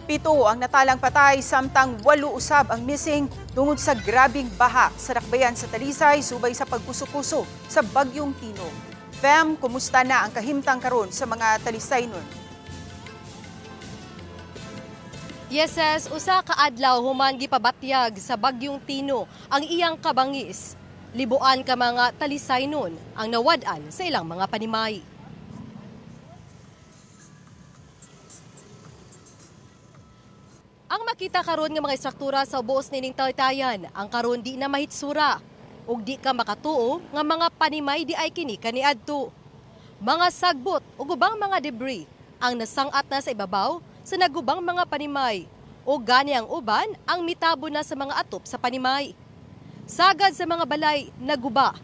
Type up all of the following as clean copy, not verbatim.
7 ang natalang patay samtang 8 usab ang missing tungod sa grabing baha sa dakbayan sa Talisay subay sa pagkuso-kuso sa Bagyong Tino. Fem, kumusta na ang kahimtang karon sa mga Talisaynon? Yes, ses, usa ka adlaw human gipabatyag sa Bagyong Tino ang iyang kabangis. Libuan ka mga Talisaynon ang nawad-an sa ilang mga panimay. Ang makita karon nga mga istruktura sa buos nining taytayan, ang karon di na mahitsura ug di ka makatuo nga mga panimay di ay kini kaniadto. Mga sagbot ug ubang mga debris ang nasangat na sa ibabaw sa nagubang mga panimay o gani ang uban ang mitabo na sa mga atop sa panimay. Sagad sa mga balay naguba,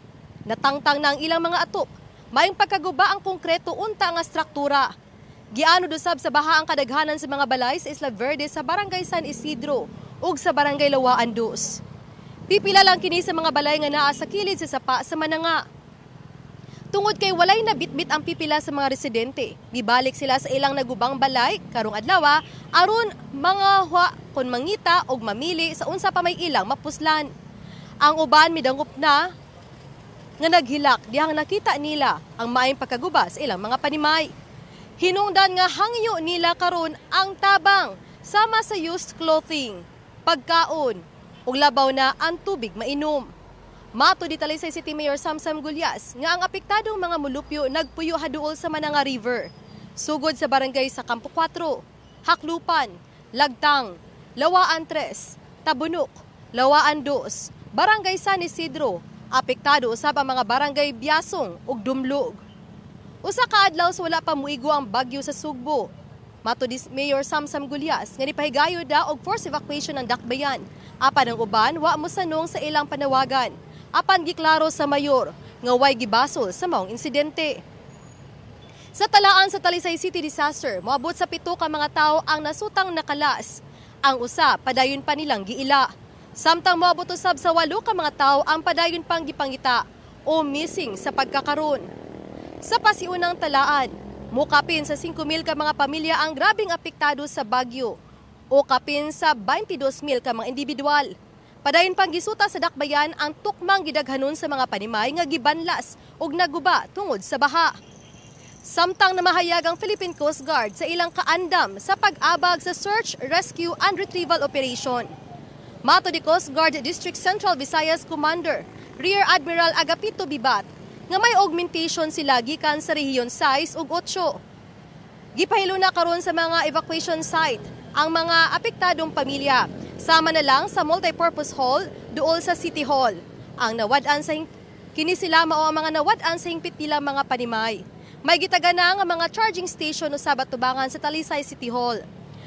natangtang na ang ilang mga atop, maayong pagkaguba ang konkreto unta nga struktura. Giano usab sa baha ang kadaghanan sa mga balay sa Isla Verde sa Barangay San Isidro ug sa Barangay Lawaan 2. Pipila lang kini sa mga balay nga naa sa kilid sa sapa sa Mananga. Tungod kay walay nabitbit ang pipila sa mga residente, mibalik sila sa ilang nagubang balay karong adlaw aron mga huwa kon mangita og mamili sa unsa pa may ilang mapuslan. Ang uban midangop na nga naghilak dihang nakita nila ang maayong pagkaguba sa ilang mga panimay. Hinungdan nga hangyo nila karon ang tabang sama sa used clothing, pagkaon, ug labaw na ang tubig mainom. Mato di Talisay City Mayor Samsam Gullas nga ang apektadong mga mulupyo nagpuyo haduol sa Mananga River. Sugod sa barangay sa Campo 4, Haklupan, Lagtang, Lawaan 3, Tabunok, Lawaan 2, Barangay San Isidro, apektado usab ang mga barangay Biasong ug Dumlog. Usa ka adlaw sa wala pa muigo ang bagyo sa Sugbo. Mato di Mayor Samsam Gullas nga nipahigayo da og forced evacuation ang dakbayan. Apan ang uban wa mosanong sa ilang panawagan. Apan giklaro sa mayor nga way gibasol sa maong insidente. Sa talaan sa Talisay City disaster, moabot sa 7 ka mga tawo ang nasutang nakalas. Ang usa padayon pa nilang giila. Samtang moabot usab sa 8 ka mga tawo ang padayon pang gipangita o missing sa pagkakaron. Sa pasiunang talaan, mukapin sa 5,000 ka mga pamilya ang grabing apektado sa bagyo o kapin sa 22,000 ka mga individual. Padayon pang gisuta sa dakbayan ang tukmang gidaghanon sa mga panimay nga gibanlas og naguba tungod sa baha. Samtang namahayag ang Philippine Coast Guard sa ilang kaandam sa pag-abag sa search, rescue and retrieval operation. Mato di Coast Guard District Central Visayas Commander, Rear Admiral Agapito Bibat, nga may augmentation sila gikan sa rehiyon 6 ug 8. Gipahilo na karon sa mga evacuation site ang mga apektadong pamilya. Sama na lang sa multipurpose hall duol sa City Hall. Ang nawad-an sa kini sila mao ang mga nawad-an sa hingpit nila mga panimay. May gitaga na nga mga charging station usab at tubangan sa Talisay City Hall.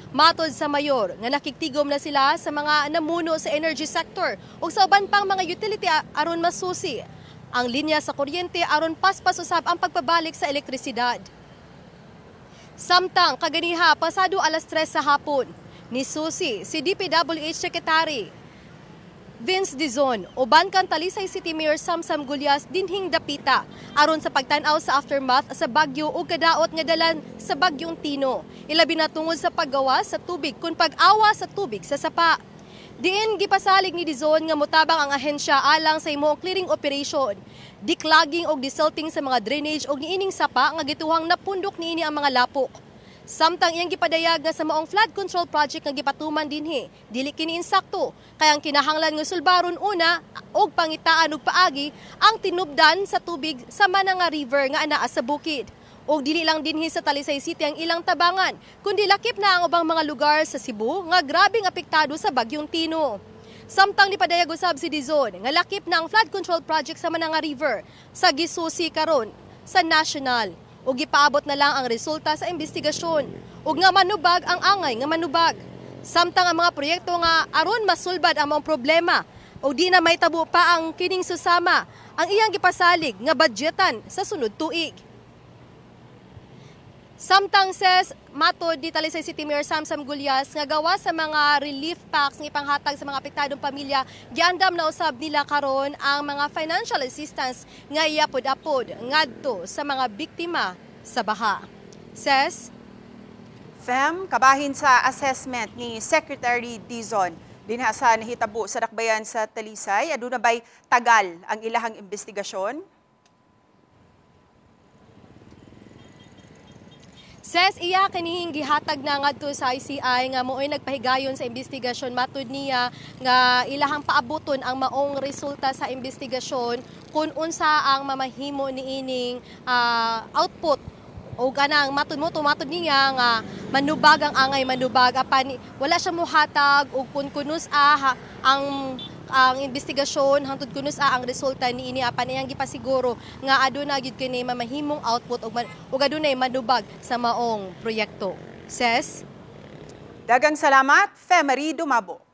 Matod sa mayor nga nakigtigom na sila sa mga namuno sa energy sector ug sa uban pang mga utility aron masusi ang linya sa kuryente aron paspas usab ang pagpabalik sa elektrisidad. Samtang kaganiha pasado alas 3 sa hapon, ni susi si DPWH Secretary Vince Dizon uban kan Talisay City Mayor Samsam Gullas dinhing dapita aron sa pagtan-aw sa aftermath sa bagyo ug kadaot nga dalan sa Bagyong Tino. Ilabi na tungod sa paggawa sa tubig kun pag-awa sa tubig sa sapa. Diin gipasalig ni Dizon nga motabang ang ahensya alang sa imong clearing operation, declogging og desilting sa mga drainage og niining sapa nga gituhang napundok niini ang mga lapok. Samtang iyang gipadayag nga sa maong flood control project nga gipatuman dinhi, dili kini insakto, kay ang kinahanglan nga sulbaron una og pangitaan og paagi ang tinubdan sa tubig sa Mananga River nga anaa sa bukid. Og dili lang dinhi sa Talisay City ang ilang tabangan, kundi lakip na ang ubang mga lugar sa Cebu nga grabing apektado sa Bagyong Tino. Samtang nipadayag usab si Dizon nga lakip na ang flood control project sa Mananga River sa gisusi karon sa national ug gipaabot na lang ang resulta sa investigasyon ug nga manubag ang angay nga manubag. Samtang ang mga proyekto nga aron masulbad ang mga problema ug di na mahitabo pa ang kining susama ang iyang gipasalig nga budgetan sa sunod tuig. Samtang says matod di Talisay City Mayor Samsam Gullas nga gawa sa mga relief packs nga ipanghatag sa mga apektadong pamilya, giandam na usab nila karon ang mga financial assistance nga iapod-apod ngadto sa mga biktima sa baha. Says Fem, kabahin sa assessment ni Secretary Dizon dinha sa nahitabo sa dakbayan sa Talisay, aduna bay tagal ang ilahang investigasyon? Ses, iya kinihing gihatag na ngadto sa ICI nga mooy nagpahigayon sa investigasyon. Matud niya nga ilahang paabuton ang maong resulta sa investigasyon kung unsa ang mamahimo niining output o kanang matud mo tumatod niya nga manubag ang angay manubag, apan wala siya muhatag og kun kunus ang investigasyon hangtod kunus ang resulta niini, apan iyang gipasiguro nga aduna gyud kini mamahimong output ug adunay manubag sa maong proyekto. Ses. Dagang salamat, Femary Dumabo.